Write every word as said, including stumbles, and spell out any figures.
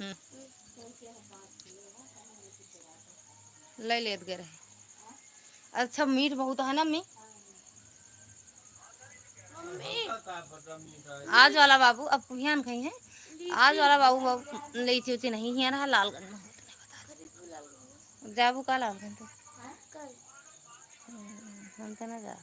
हम्म। ले लेत गए रहे। अच्छा, मीठ बहुत है ना, अम्मी? आज वाला बाबू अब कुहियान खाई है। आज वाला बाबू, बाबू लीची उची नहीं हिया रहा, लालगंज में होत नहीं बता। जाबू का लालगंज तो? हम्म, हम तो ना जा।